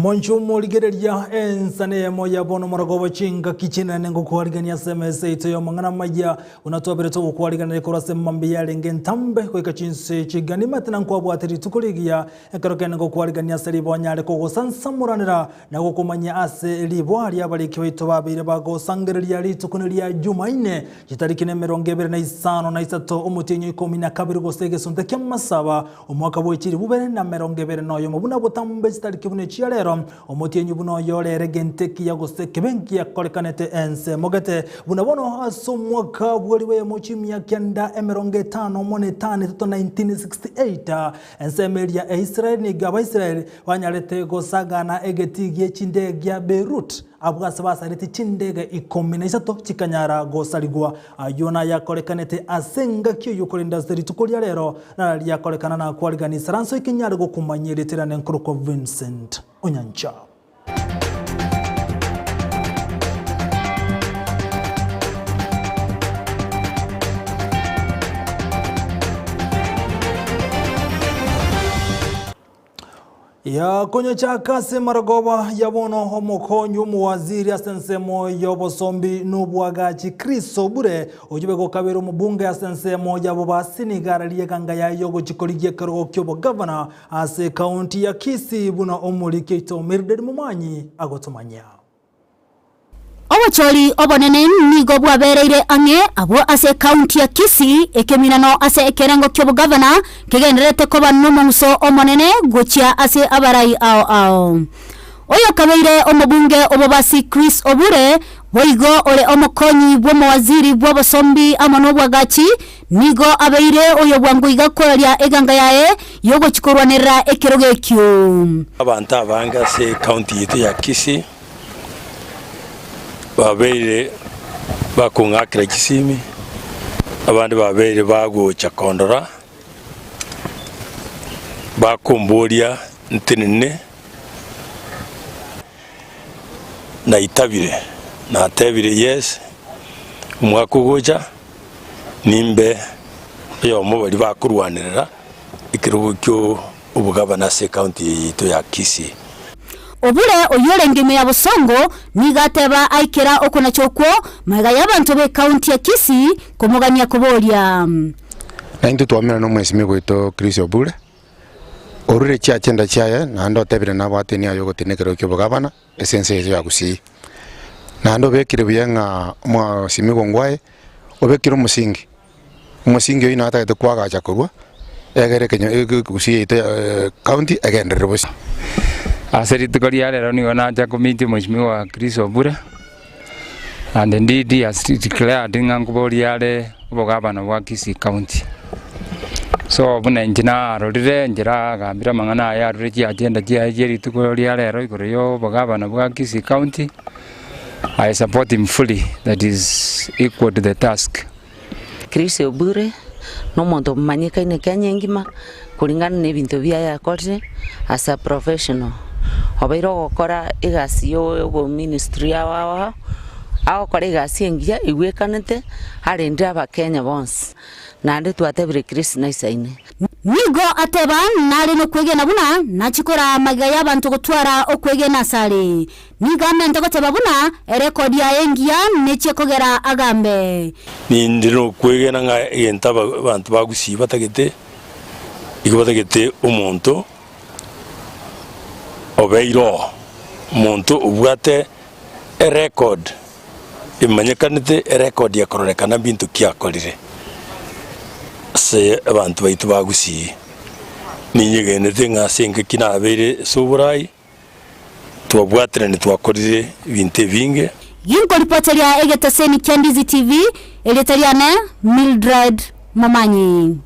Monchu morigereria ensa neyemo ya bono morogobo chingaki chinene ngokwarigania ase emesa yaito y'amang'ana amaya buna twabere togokwariganera korwa ase emambi yarenge entambe goika chinse chigani mate na nkwabwate rituko rigiya ekero kende ngokwarigania ase riboa nyare kogosansamoranera na gokomanya ase riboa riabariki baito babeire bagosangereria rituko ria Jumaine chitariki na emerongo ebere na isano na isato omotienyi ikomi na kabere gose egesunte kia masaba omwaka bwe chiri bubere na emerongo ebere na oyomo buna botambe chitariki buna chia rero omotienyi buna oyorere genteki ya gose kebenki yakorekanete ense mogete buna bono ase omwaka bweri bwemo chimia kenda emerongo etano mone etano etato 1968 ense emeria e Israel niga Abaisrael banyarete gosagana egeti gie chindege gia Beirut abwo ase basarete chindege ikomi na isato chikanyara gosarigwa aywo nayakorekanete ase engaki eywo korende ase rituko ria rero nariakorekana na kwarigani isaranso ekenyare gokomanyereterana enkoro kwa Vincent Onyancha. Yakonyochaka ase marogoba ya bono omokonyi omuwaziri ase ensemo y'obosombi n'obwagachi Chris Obure oyobe gokabera omobunge ase ensemo yabo basinigara rieganga yayo gochikorigia ekerogo ki'obogavana ase ekaunti ya Kisii buna omoriki oito Mildred Momanyi agotomanya. Obochori obonene nigo bwabereire ang'e abwo ase ekaunti ya Kisii, ekeminano ase ekerengo ki'obogavana kegendererete koba nomong'uso omonene gochia ase abarai ao ao. Oyokabeire omobunge obobasi Chris Obure, boigo ore omokonyi bw'omowaziri bw'obosombi amo nobwagachi, nigo abeire oyo bwango iga koraria eganga yaye y'ogochia korwanerera ekerogo ekio. Abanto abange ase ekaunti yaito ya Kisii babeire bakong'akera chisimi, abande babeire bagocha kondora, bakomboria ntenene, naitabire, natebire yes, omwaka ogocha nimbe oyomo baria bakorwanerera ekerogo kio obogabana ase ekaunti eye yaito ya Kisii. Obure oyio orenge ime ya Bosongo nigo ateba aikera okonacha okwo magega y'abanto b'ekaunti ya Kisii komogania koboria. Na intwe twamera nomwesimigwa oito Chris Obure, orure chiachenda chiaye naende otebire nabwate nia yogotenena ekerogo ki'obogabana ase ense yaito ya Gusii. Naende obekire buya ng'a omwasimigwa ngwaye obekire omosingi, omosingi oyio natagete kwagacha korwa egere ekenyo Gusii yaito county egenderere bosa. Ase rituko ria rero nigo nacha komeet Mheshimiwa Chris Obure and indeed he has declared ng'a nkoboria are obogabana bwa Kisii County. So buna inche narorire enchera agambire amang'ana aya arure chiagenda chiaye chia rituko ria rero igoro ya obogabana bwa Kisii County, I support him fully that is equal to the task. Chris Obure nomonto omanyekaine Kenya engima kuringana na ebinto biaye akorire as a professional. Obeire ogokora egasi ya oboministry ao ao agokora egasi engiya igwekanete arendire abakenya bonsi naende twatebire Chris naisaine. Nigo ateba nare nokwegena buna nachikora magega y'abanto gotwara okwegena asare. Nigo amente goteba buna erekodi yaye engiya nechie kogera agambe. Ninde nokwegena ng'a egento abanto ba Gusii batagete, igo batagete omonto obeire oo, omonto obwate erecord emanyekanete erecord ekororekana mbinto ki akorire ase abanto baito ba Gusii. Ninyegenete ng'a ase engaki nabeire ase oborai, twabwaterani twakorire ebinto ebinge. Ginkoripoteria egeteseni kia Ndizi TV, erieta riane Mildred Momanyi.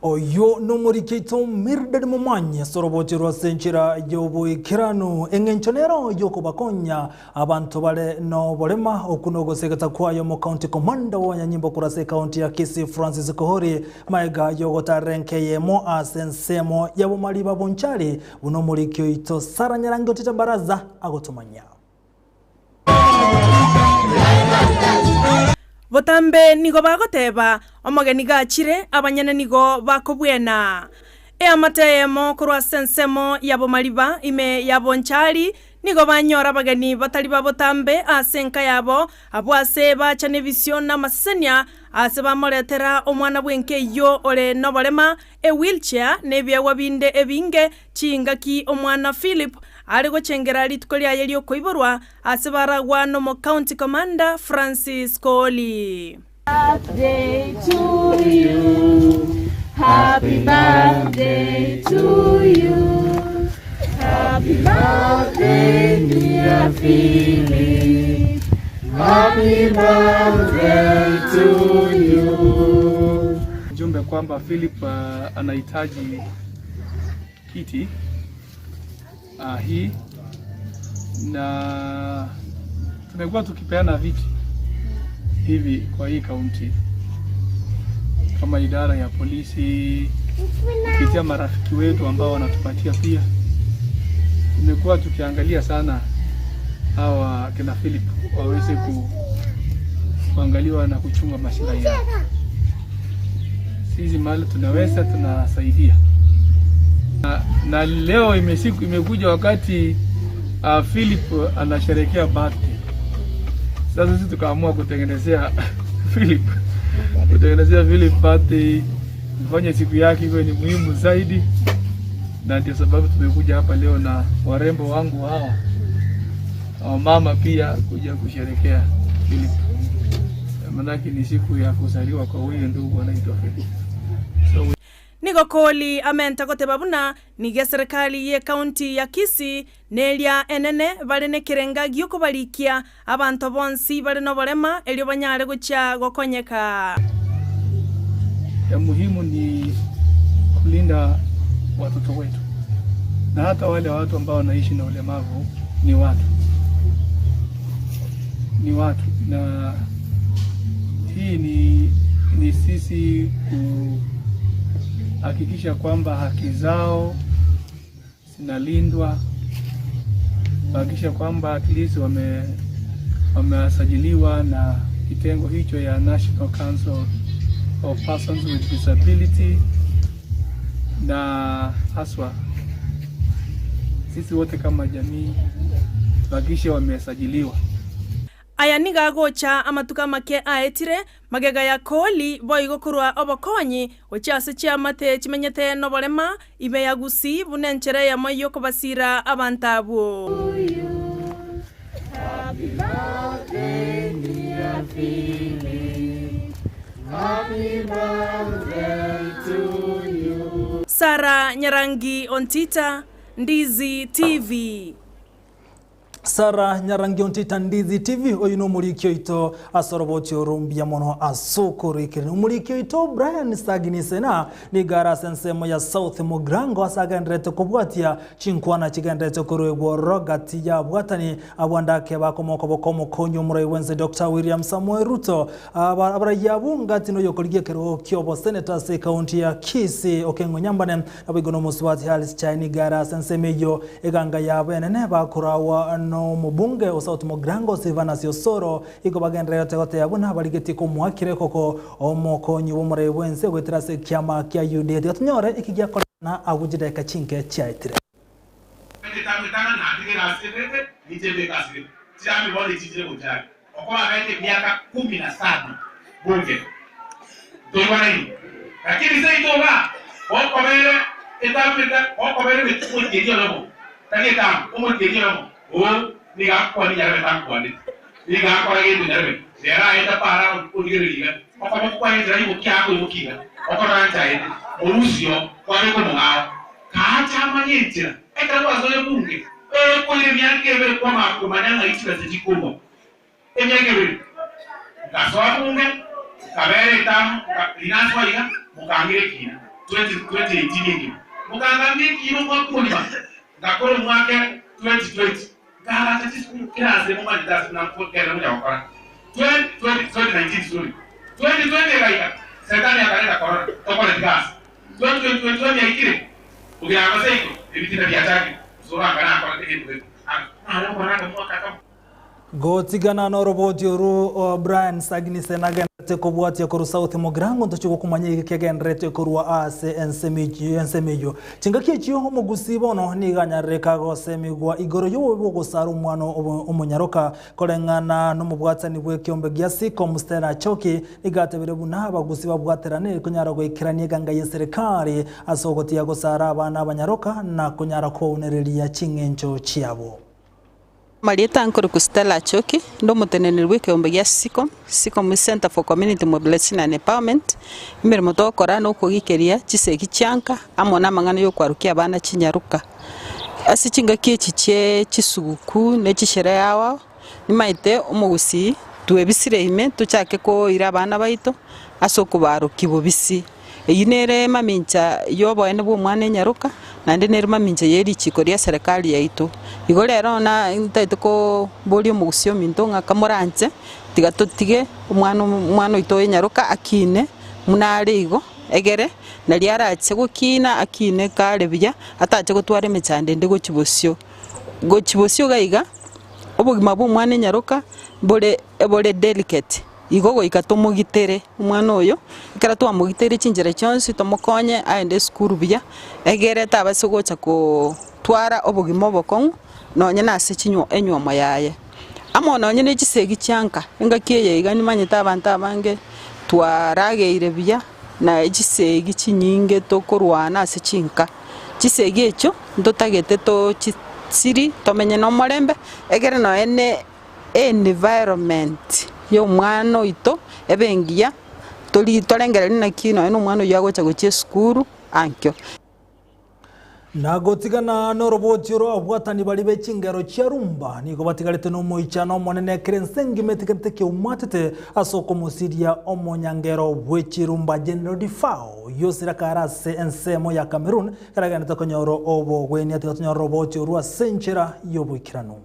Oyio nomoriki oito Mildred Momanyi ase orobochi rw'ase enchera y'oboikeranu. Eng'encho nero y'okobakonya abanto bare noborema. Okwo nogosegeta kwaye omocounty commander bw'abanyanyimbo korwa ase ekaunti ya Kisii Francis Kohori maega y'ogotarera enka eyemo ase ensemo ya Bomariba Bonchari buna omoriki oito Sarah Nyarangi Otite Baraza agotomanya. Botambe nigo bagoteba, Omogeni gachire, abanyene nigo bakobwena. Eamatemo korwa sensemo yabo mariba ime yabo nchari nigo banyora abageni batari babotambe ase enka yabo abo ase bacha n'ebisio n'amasesenia ase bamoretera omwana bwenke iyo ore noborema e wheelchair n'ebiagwa binde ebinge chingaki omwana Philip ari gochengera rituko riaye riokoiborwa ase baragwa nomo county commander Francis Koli. Birthday to you. Happy birthday to you. Happy birthday, dear Philip. Happy birthday to you. Jumbe kwamba Philip anahitaji kiti hii, na tumekuwa tukipeana viti hivi kwa hii kaunti kama idara ya polisi kupitia marafiki wetu ambao wanatupatia pia. Tumekuwa tukiangalia sana hawa kina Philip waweze kuangaliwa na kuchunga maslahi yao. Sisi mahali tunaweza tunasaidia. Na leo imekuja wakati Philip anasherehekea birthday. Sasa sisi tukaamua kutengenezea Philip birthday, kufanya siku yake iwe ni muhimu zaidi. Na ndio sababu tumekuja hapa leo na warembo wangu hawa, mama pia kuja kusherehekea Philip. Manake ni siku ya kuzaliwa kwa huyu ndugu anaitwa Philip. So Nigo Koli amenta kote babuna nige serikali ye county ya Kisii nelia enene bari nekirenga gyuko balikia abantu bonsi bari noborema elyo banyare gucha gokonyeka. Ya muhimu ni kulinda watoto wetu, na hata wale watu ambao wanaishi na ulemavu ni watu, na hii ni sisi kuhakikisha kwamba haki zao zinalindwa, kuhakikisha kwamba at least wamesajiliwa na kitengo hicho ya National Council of Persons with Disability, na haswa sisi wote kama jamii tuhakikishe wamesajiliwa. Aya niga gocha amatuka make aetire magega ya Koli boigo kurwa obokonyi ochiase chiamate chimenyete noborema ibe ya Gusii bunenchere ya moyo kobasira abantabo. Happy birthday, dear Philip. Happy birthday to you. Sara Nyarangi Ontita, Ndizi TV. Sara Nyarangi Ontita, Ndizi TV. Oyu no murikio ito asoroboti orumbia mono asukurikire. Umurikio ito Brian Saginisena ni gara sensemo ya South Mugrango asagendrete kubwatia chinkwana chigendrete kuruegwo rogati ya bwatani abwandake bakomoko bokomo konyo murai wenze Dr. William Samoei Ruto abaraya bungati no yokoligie kero kyobo senator se county ya Kisii Okengo Nyambane abigono muswati Alice Chai gara senseme yo eganga ya benene bakurawa no mubunge o South Mugrango Silvanus Osoro iko bagendera yote yabona baligeti ko mwakire koko omokonyi wo wense gweterase kyama kya UDA tunyore ikigia na agujira kachinke chaitire. Miaka 17 bunge lakini sasa itoba okomere etamita okomere mutikerio tageta omutikerio o niga kwa ni yarbe takwani niga kwa gitu yarbe dera eta para uligere okomo kwa njira ibukia ko ibukia okora nchae orusio kwa ko mungao kacha manyentira eta kwa zoe bunge kule miaka ebere kwa makumanyanga ichira zikuma emyaka ebere ngasoa bunge kabere tam linaswa iga mukangire kina 2018 yegi mukangambie kino kwa kulima ngakore mwaka 2020 ngara tati kirase mu mandasi na kera mu yakora 2019 sorry 2020 gaika serikali yakaleta corona tokole gas 2020 yaikire ugira seiko ebitina byataki zora ngana akora tegetu ana mwana mwaka Gotigana no roboti oru Brian Saginise nagen Tekobwatia koru South Mogrango ntochuko kumanya ikigenderete korwa ase ensemiyo chingaki chio omugusi bono niganyareka gosemigwa igoro yobo gosara omwana omunyaroka koreng'ana nomobwatani bw'ekiombe gia Siko Stella Choki igatebere buna abagusi babwaterane kunyara goikerania ganga ya serikali asogotia gosara abana abanyaroka na kunyara kounereria ching'encho chiabo. Marieta Ankoro Stella Choki ndo muteneneri w'ekiombe gia Siko Siko Center for Community Mobilization and Empowerment imirimo tokora no kugikeria chisegi chianka amo namang'ana yokwarukia abana chinyaruka ase chingaki echi chie chisuguku ne chishere yawa nimaite omugusi twebisire ime tuchake koira abana baito ase okubaruki bobisi eyi nere mamincha yoboene bwa omwana enyaruka naende nere mamincha ye richiko ria serikali yaito igo rero na ntaete ko bori omugusi ominto ng'aka moranche tiga totige omwana oito enyaruka akine munare igo egere nari arache gokina akine kare buya atache gotwara emechando ende gochibosio gochibosio gaiga obogima bwa omwana enyaruka bore delicate igo goika tomogitere omwana oyo ekero twamogitere chinchera chionsi tomokonye aende esukuru buya egere tabase gocha kotwara obogima obokong'u nonye nase chinywa enywomo yaye amo nonye ne chisegi chianka engaki eye iga nimanyete abanto abange twarageire buya na chisegi chinyinge tokorwana ase chinka chisegi echo ntotagete tochisiri tomenye nomorembe egere noene environment yo mwana oito ebengiya tori torengereri naki noene omwana oyo agocha gochia esukuru ankio. Nagotigana noroboti ro abwatani bari bechingero chia rumba nigo batigarete nomoichano omonene kerensengi metikete kiumatete asoko musiria omonyangero bwechirumba General Defao yosira karase ensemo ya Cameroon karaganeta konyoro obo gweni atikatonyoro roboti rwa senchera yobuikirano.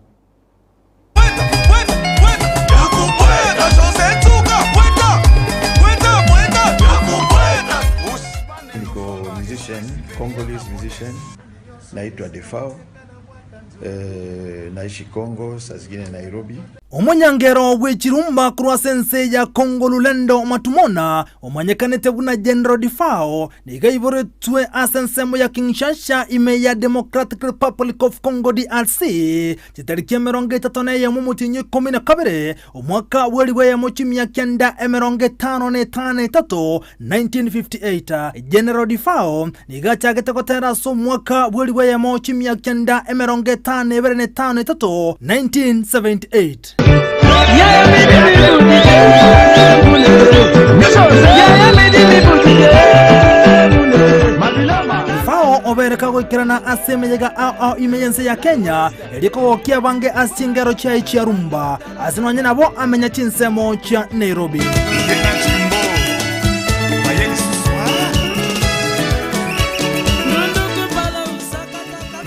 Niko musician, Congolese musician, naitwa Defao, naishi Congo, saa zingine Nairobi. Omonyangero wechirumba kurwa sense ya Congo Lulendo Matumona omanyekanete buna General Defao nigaiboretwe asensemo ya Kinshasa ime ya Democratic Republic of Congo DRC chitariki 31 mutinyi 12 omwaka weliwe mu chimya kenda 553 1958. General Defao nigachagete kotera so mwaka weliwe mu chimya kenda 553 1978. Fao obereka goikerana ase emeyega ao imeyense ya Kenya erikogokia bange ase chingero chia chia rumba ase nonye nabo amenya chinsemo chia Nairobi.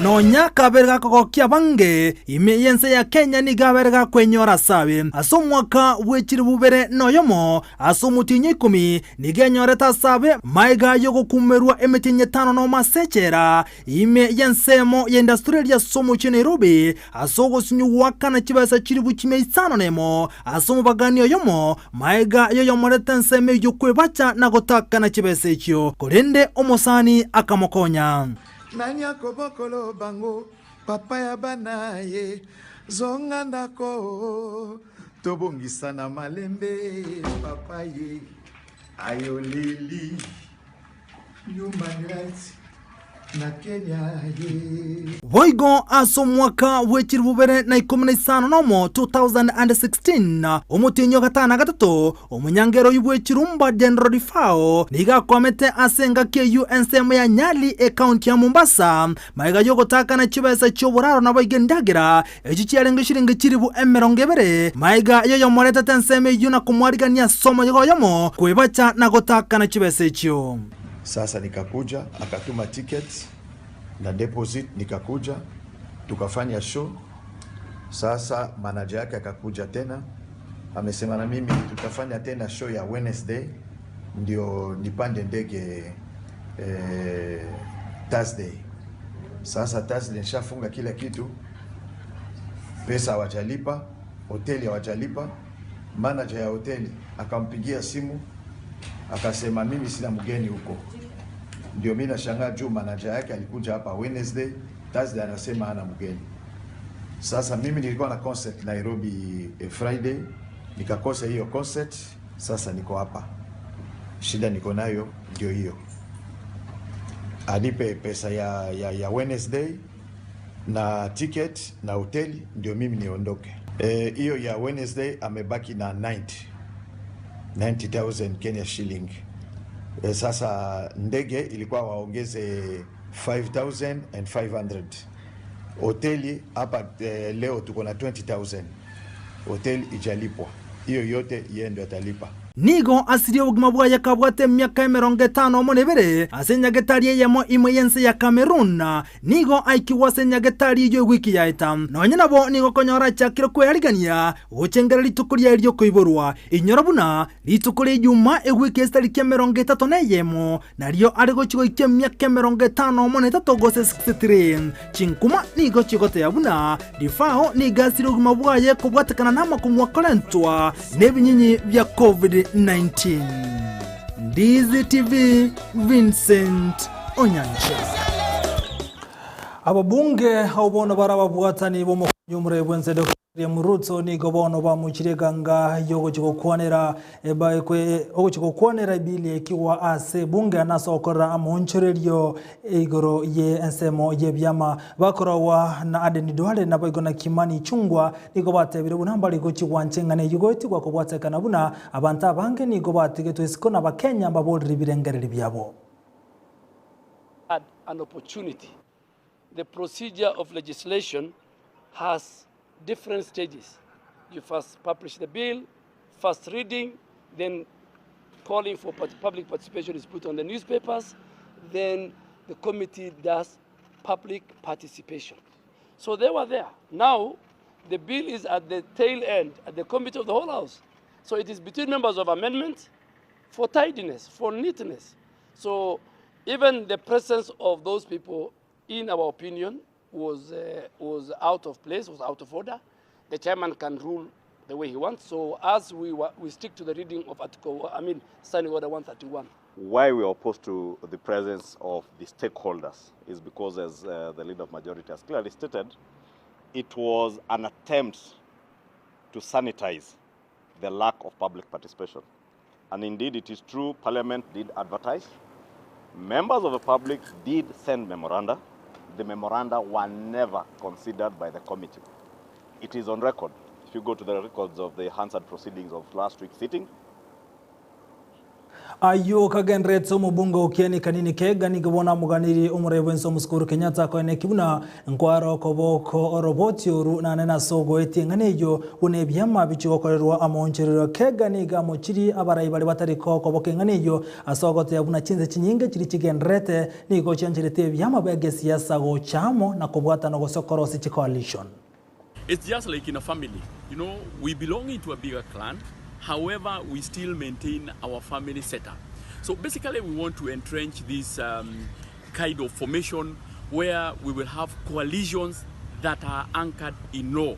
Nonya kaberga kogokia bange imeyense ya Kenya nigaberga kwenyora sabe ase omwaka wechiri bubere noyomo ase omotinyi 10 nigenyoreta sabe maiga yogokumerwa emitinyi 5 no masechera ime yensemo ya industrial ya somo chi Nairobi ase ogosinyuwaka na chibesa chiri buchime 5 nemo ase omobagani oyomo maiga yoyomorete ensemo yokwebacha na gotaka na chibesa echio korende omosani akamokonya. Nani akobokolo bango papa ya bana ye zonga ndako tobongisa na malembe papa ye ayoleli human rights na Kenya ye. Voigo aso mwaka wechiri bubere na 15 nomo 2016 omutinyo gatana gatatu omunyangero y'ubwechirumba General Defao nigakwamete asenga ke UNCM ya Nyali e county ya Mombasa maiga yogotaka na chibesa chioboraro nabo igendagira echi chiarenga shiringi chiribu 20 maiga yoyomorete tenseme yuna kumwarigania somo yogoyomo kwebacha na gotaka na chibesa echio. Sasa nikakuja akatuma tickets na deposit, nikakuja tukafanya show. Sasa manager yake akakuja tena amesema na mimi tutafanya tena show ya Wednesday ndio nipande ndege Thursday. Sasa Thursday nishafunga kila kitu, pesa hawajalipa, hoteli hawajalipa. Manager ya hoteli akampigia simu akasema mimi sina mgeni huko. Ndio mimi nashangaa juu manager yake alikuja hapa Wednesday, Thursday anasema hana mgeni. Sasa mimi nilikuwa na concert Nairobi Friday, nikakosa hiyo concert, sasa niko hapa. Shida niko nayo ndio hiyo. Alipe pesa ya Wednesday na ticket na hoteli ndio mimi niondoke. Hiyo ya Wednesday amebaki na 90,000 Kenya shilling. Sasa ndege ilikuwa waongeze 5,500. Hoteli hapa leo tuko na 20,000. Hoteli ijalipwa. Hiyo yote yeye ndio atalipa. Nigo asirie obogima bwaye kabwate emiaka 52 ase nyagetari eyemo imwe yense ya Cameroon nigo aikiwa ase nyagetari eyo ewiki yaeta nonye nabo nigo konyora achakire kwearigania gochengera rituko riaye riokoiborwa inyora buna rituko ria ejuma ewiki esitariki 31 nario are gochigoikia emiaka 53 gose 63 chinkuma nigo chigotea buna Rifao nigo asirie obogima bwaye kobwatekana na amakong'u akorentwa na ebinyinyi bia COVID-19. Ndizi TV, Vincent Onyancha. Ababunge hao bono barababwatani bomunyumure bwenze Dr. William Ruto nigo bono bamuchireganga yogochigokwanera ebaekwe ogochigokwanera bili ekiwa ase bunge anasokora amonchererio igoro ye ensemo ye byama bakorowa na Aden Duale na boigo na Kimani Chungwa nigo batebire bunamba ligochigwanchengane yugoetigwa kobwatekana buna abantu abange nigo batigetwe isiko na Bakenya mbaborire birengereri byabo. Had an opportunity. The procedure of legislation has different stages. You first publish the bill, first reading, then calling for public participation is put on the newspapers, then the committee does public participation. So they were there. Now, the bill is at the tail end, at the committee of the whole house. So it is between members of amendment for tidiness, for neatness. So even the presence of those people, in our opinion, was out of place, was out of order. The chairman can rule the way he wants. So as we stick to the reading of Standing Order 131. Why we are opposed to the presence of the stakeholders is because, as the leader of majority has clearly stated, it was an attempt to sanitize the lack of public participation. And indeed, it is true, Parliament did advertise. Members of the public did send memoranda. The memoranda were never considered by the committee. It is on record. If you go to the records of the Hansard proceedings of last week's sitting, ayo kagenretso mubungo okieni kanini kega nigibona muganiri umurebenso muskuru Kenyatta koene kibuna nkwaro koboko oroboti oru nanena sogo etinganeyo une byama bichigokorerwa amoncherero kega niga mochiri abarai bari batariko koboke nganeyo asogote yabuna chinze chinyinge chiri chigenrete nigo chancherete byama bya siasa gochamo na kobwata no gosokorosi chi coalition. It's just like in a family, you know, we belong into a bigger clan. However, we still maintain our family setup. So basically, we want to entrench this kind of formation where we will have coalitions that are anchored in law,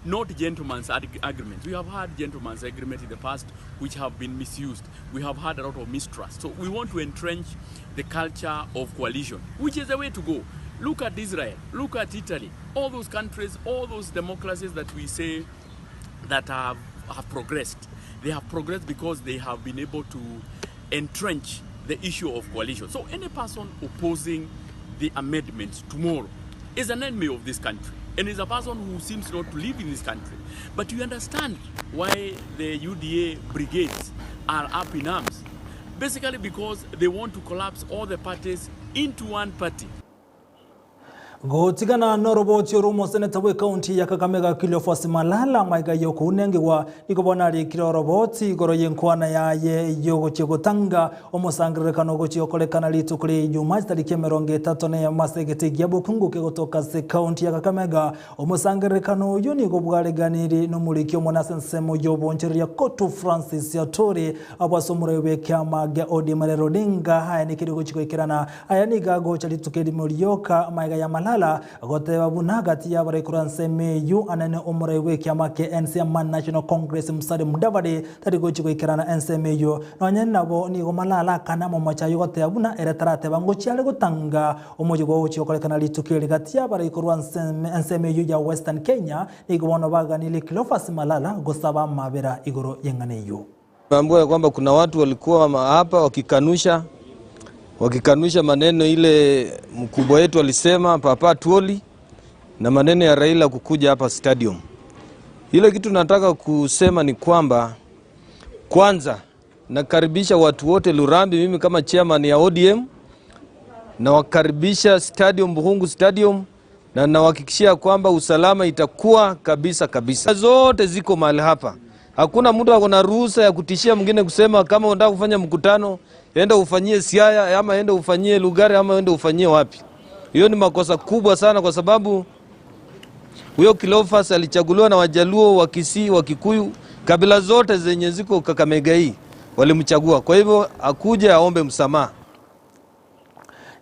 not gentlemen's agreements. We have had gentlemen's agreements in the past which have been misused. We have had a lot of mistrust. So we want to entrench the culture of coalition, which is the way to go. Look at Israel, look at Italy, all those countries, all those democracies that we say that have progressed. They have progressed because they have been able to entrench the issue of coalition. So any person opposing the amendments tomorrow is an enemy of this country and is a person who seems not to live in this country. But you understand why the UDA brigades are up in arms. Basically because they want to collapse all the parties into one party. Gotigana noroboti orumo seneta we county ya Kakamega Cleophas Malala maiga yokunengewa nikobona rikiro roboti igoro yenkwana yaye yogoche gotanga omosangerekano gochi okorekana litukuri Ijumaa tariki 34 masegete gya bukungu kegotoka se county ya Kakamega omosangerekano uyu niko bwareganiri nomuriki omonase nsemo yoboncheria Kotu Francis Yatori abasomure kyama gya ODM Odinga haya nikiri gochikoikerana aya nigago chalitukeri murioka maiga ya Malala. Malala goteba buna gati ya barekura nsemeyu anene omurai w'ekiama kia NCM National Congress Musalia Mudavadi tari gochi goikerana NCMU nonye nabo nigo Malala kana momacha yogoteba buna ere tarateba ngochi gotanga omoji gochi okorekana litukio gati ya barekura NCMU ya Western Kenya nigo bono baganile Cleophas Malala gosaba mabera igoro yenganeyo. Tumeambiwa kwamba kuna watu walikuwa hapa wakikanusha maneno ile mkubwa wetu alisema Papa Tuoli na maneno ya Raila kukuja hapa stadium. Ile kitu nataka kusema ni kwamba kwanza nakaribisha watu wote Lurambi, mimi kama chairman ya ODM na wakaribisha stadium, Buhungu Stadium, na nawahakikishia kwamba usalama itakuwa kabisa kabisa. Zote ziko mahali hapa. Hakuna mtu akona ruhusa ya kutishia mwingine kusema kama unataka kufanya mkutano enda ufanyie Siaya ama enda ufanyie Lugari ama enda ufanyie wapi. Hiyo ni makosa kubwa sana, kwa sababu huyo Cleophas alichaguliwa na Wajaluo, wa Kisii, wa Kikuyu, kabila zote zenye ziko Kakamega hii walimchagua. Kwa hivyo akuje aombe msamaha.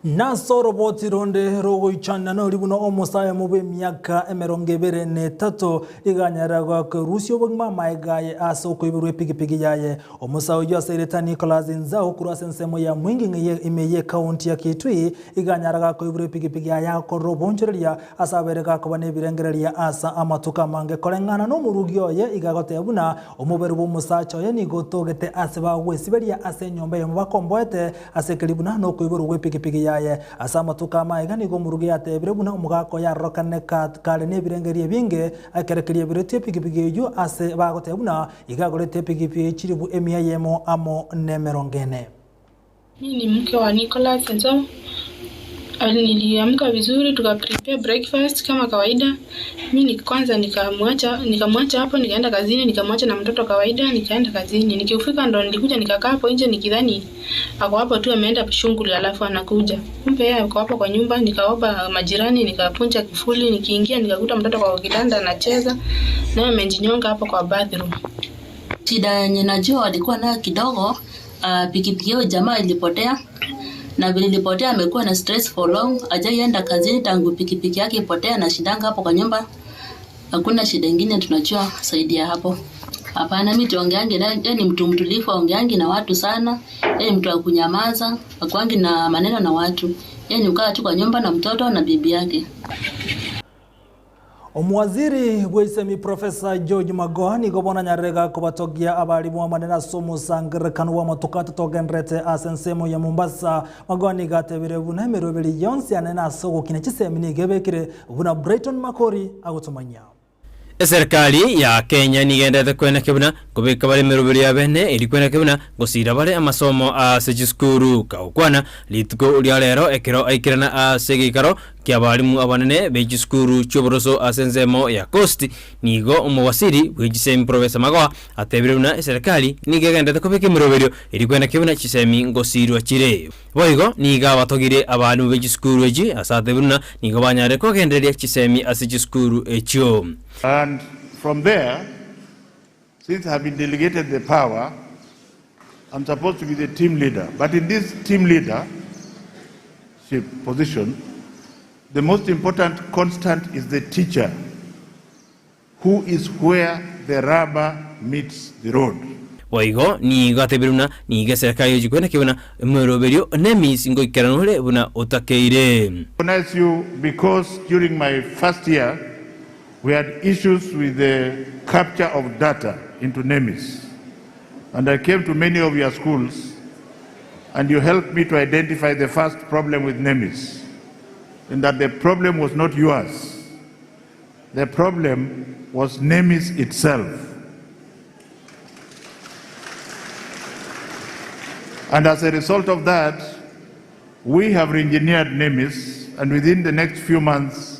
Nasoro boti ronde rogo ichana no ribuno omusaya mube miaka emerongo ebere ne tatu iganyaragwa kurusio bw'ma maegaye aso kuibirwe pigipigi yaye omusayo yasereta Nicholas Nzao kurasa nsemo ya mwingi imeye county ya Kitui iganyaraga kuibirwe pigipigi yaye korobonjereria asabereka kuba nebirengereria asa amatuka mange korengana no murugi oye igagote buna omubere bw'omusacha oye nigotogete ase bagwesiberia ase nyomba yo bakomboete ase kiribuna no kuibirwe pigipigi yaye asa matuka maiga nigo murugi atebire buna omugako yarokane kare nebirengerie binge akerekerie birete pigipigi eyo ase bagote buna igagorete pigipigi chiribu emia yemo amo nemerongene. Mimi ni mke wa Nicholas Nzao. Niliamka vizuri tuka prepare breakfast kama kawaida. Mimi kwanza nikamwacha hapo nikaenda kazini, nikamwacha na mtoto kawaida nikaenda kazini. Nikifika ndo nilikuja nikakaa hapo nje nikidhani ako hapo tu ameenda shughuli alafu anakuja. Kumbe yeye ako hapo kwa nyumba. Nikaomba majirani nikapunja kifuli, nikiingia nikakuta mtoto kwa kitanda anacheza naye amejinyonga hapo kwa bathroom. Shida yenye najua walikuwa nayo kidogo, pikipiki yao jamaa ilipotea. Na vile ilipotea amekuwa na stress for long, hajaienda kazini tangu pikipiki yake ipotea na shidanga hapo kwa nyumba. Hakuna shida nyingine tunajua saidia hapo. Hapana, mimi tuongeange naye, yeye ni mtu mtulivu, aongeange na watu sana. Yeye ni mtu wa kunyamaza, hakuangi na maneno na watu. Yeye ni ukaa tu kwa nyumba na mtoto na bibi yake. Omwaziri bw'isemi Professor George Magoha nigobona nyarega kubatogia abalimu amanena somo sangerekano wa matukato togenrete asensemo ya Mombasa. Magoha nigatebire buna emeroberi yonsi anena soko kine chisemi nigebekire buna Brighton Makori agotumanya. Serikali ya Kenya nigendete kwena kebuna kubika bali meroberi ya bene iri kwena kebuna gusira bale amasomo ase chiskuru kaukwana lituko lya lero ekero aikirana ase gikaro kia balimu abanene bechiskuru choboroso asenzemo ya Coast nigo omowasiri bwechisemi Professor Magoha atebire buna serikali nigegendete kubika emeroberi iri kwena kebuna chisemi ngosirwa chire boigo niga batogire abantu bechiskuru echi asate buna nigo banyare kogendereria chisemi ase chiskuru echio. And from there, since I've been delegated the power, I'm supposed to be the team leader. But in this team leadership position, the most important constant is the teacher, who is where the rubber meets the road. Boigo nigo atebiruna niga serikali yojikwena kibona mweroberio nemis ngoikeranure buna otakeire. I recognize you because during my first year, we had issues with the capture of data into NEMIS. And I came to many of your schools and you helped me to identify the first problem with NEMIS, in that the problem was not yours. The problem was NEMIS itself. And as a result of that, we have re-engineered NEMIS, and within the next few months,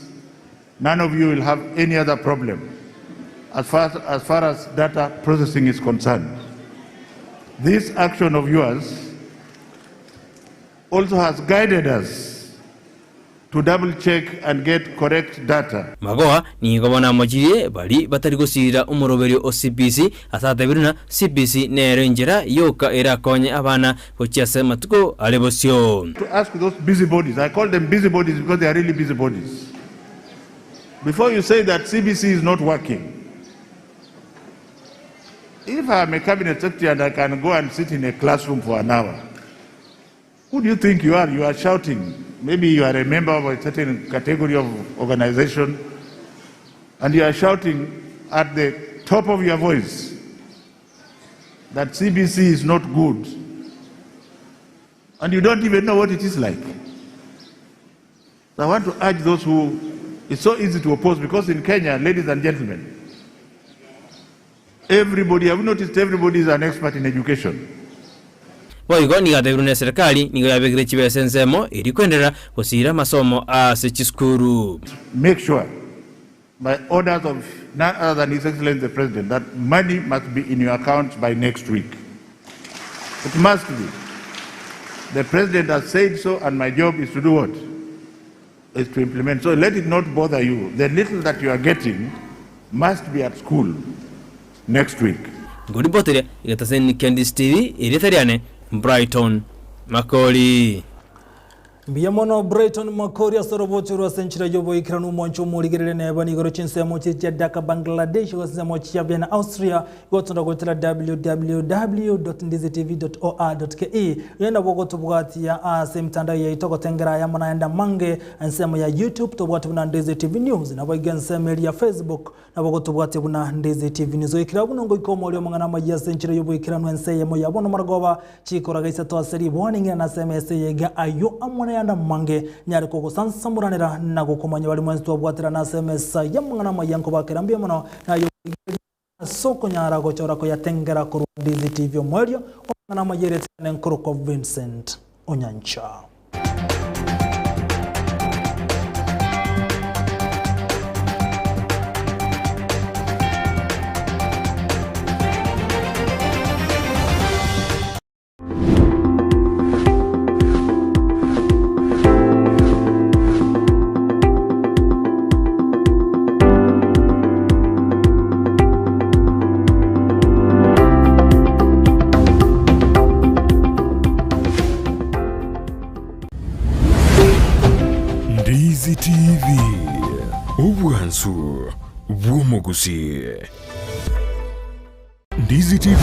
none of you will have any other problem as far as data processing is concerned. This action of yours also has guided us to double check and get correct data. Magoha nigo bono amochirie bari batari gosira omoroberio o CBC ase atebire na CBC nero enchera yoka erakonye abana gochia ase amatuko are bosio. To ask those busybodies, I call them busybodies because they are really busybodies. Before you say that CBC is not working, if I am a cabinet secretary and I can go and sit in a classroom for an hour, who do you think you are? You are shouting. Maybe you are a member of a certain category of organization, and you are shouting at the top of your voice that CBC is not good, and you don't even know what it is like. So I want to urge those who, it's so easy to oppose, because in Kenya, ladies and gentlemen, everybody, I've noticed everybody is an expert in education. Boigo nigo atebirwe na serikali nigo yabekire chibesa ensemo eri kwenderera gosira amasomo ase chisukuru. Make sure, by orders of none other than His Excellency the President, that money must be in your account by next week. It must be. The President has said so, and my job is to do what? Is to implement. So let it not bother you. The little that you are getting must be at school next week. Ngoripoteria igetaseni Candice TV iriteriane Brighton Makori. Mbiyamono Brighton Makori asorobochero asenchira yobo ikiranu mwancho muligerere neba nigoro chinsemo chia Dhaka Bangladesh wasemo chia Vienna Austria gotonda gotera www.ndizitv.or.ke yenda bogotubwatia ase mtandao ya itokotengera ya manaenda mange ensemo ya YouTube tobwati buna Ndizi TV News na boiga ensemo ya Facebook na bogotubwati buna Ndizi TV News ikira buno ngo ikomo lyo mangana maji asenchira yobo ikiranu ensemo ya bono maragoba chikora gaisa to aseri bwaningira na SMS yega ayo amwana yanda mange nyari koko sansamuranira na gukomanya bali mwenzi twabwatira na SMS ya mangana mayanko bakera mbiya muno na yo soko nyara gochora ko yatengera ko Ndizi TV omwerio mangana mayerete nkoroko Vincent Onyancha. Ndizi TV, ubwansu bw'umuguzi. Ndizi TV.